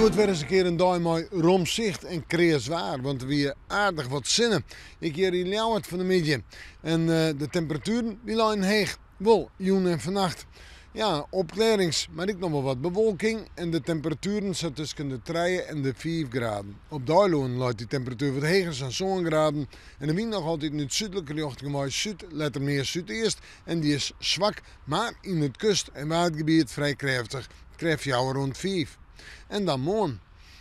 Hjoed wer ris in kear in dei mei rom sicht en kreas waar, want der wie aardich wat sinne. Ek hjir yn Ljouwert fan 'e middei. En de temperatueren dy leinen heech. Wol, jûn en fannacht. Ja, opklearrings, mar ek noch wol wat bewolking en de temperatueren sa tusken de trije en de fiif graden. Op de eilannen leit dy temperatuer wat heger, sa'n sân graden. En de wyn noch altyd út súdlike rjochting wei súd, letter mear súdeast en dy is swak, mar yn it kust en waadgebiet frij krêftich, krêft fjouwer oant fiif. En dan moarn.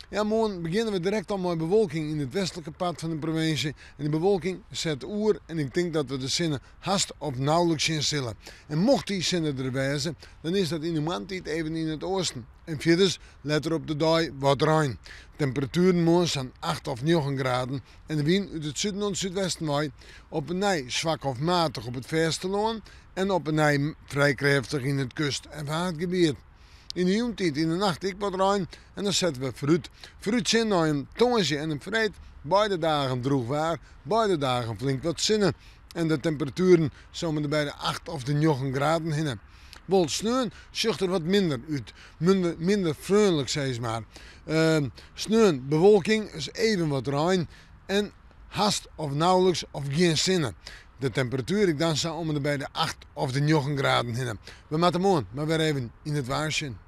Ja, moarn begjinne we direkt al mei bewolking yn it westlike part fan de provinsje. En dy bewolking set oer en ik tink dat we de sinne hast of nauwelijks sjen sille. En mocht dy sinne der wêze, dan is dat yn de moarntiid even yn it oasten. En fierders letter op de dei wat rein. Temperatueren moarn sa'n acht of njoggen graden en de wyn út it suden oant súdwesten wei op 'e nij swak of matich op it fêstelân en op 'e nij frij krêftich yn it kust en waadgebiet. Yn de jûntiid yn de nacht ek wat rein en dan sette we foarút. Foarútsjen nei in tongersdei en in freed, beide dagen drûch waar, beide dagen flink wat sinne en de temperatueren sa om en by de acht of de njoggen graden hinne. Wol sneon sjocht der wat minder út, minder, minder freonlik sis mar. Sneon bewolking, is even wat rein en hast of nauwelijks of gjin sinne. De temperatuer ek dan sa om en by de acht of de njoggen graden hinne. We moatte moarn mar wer even yn it waar sjen.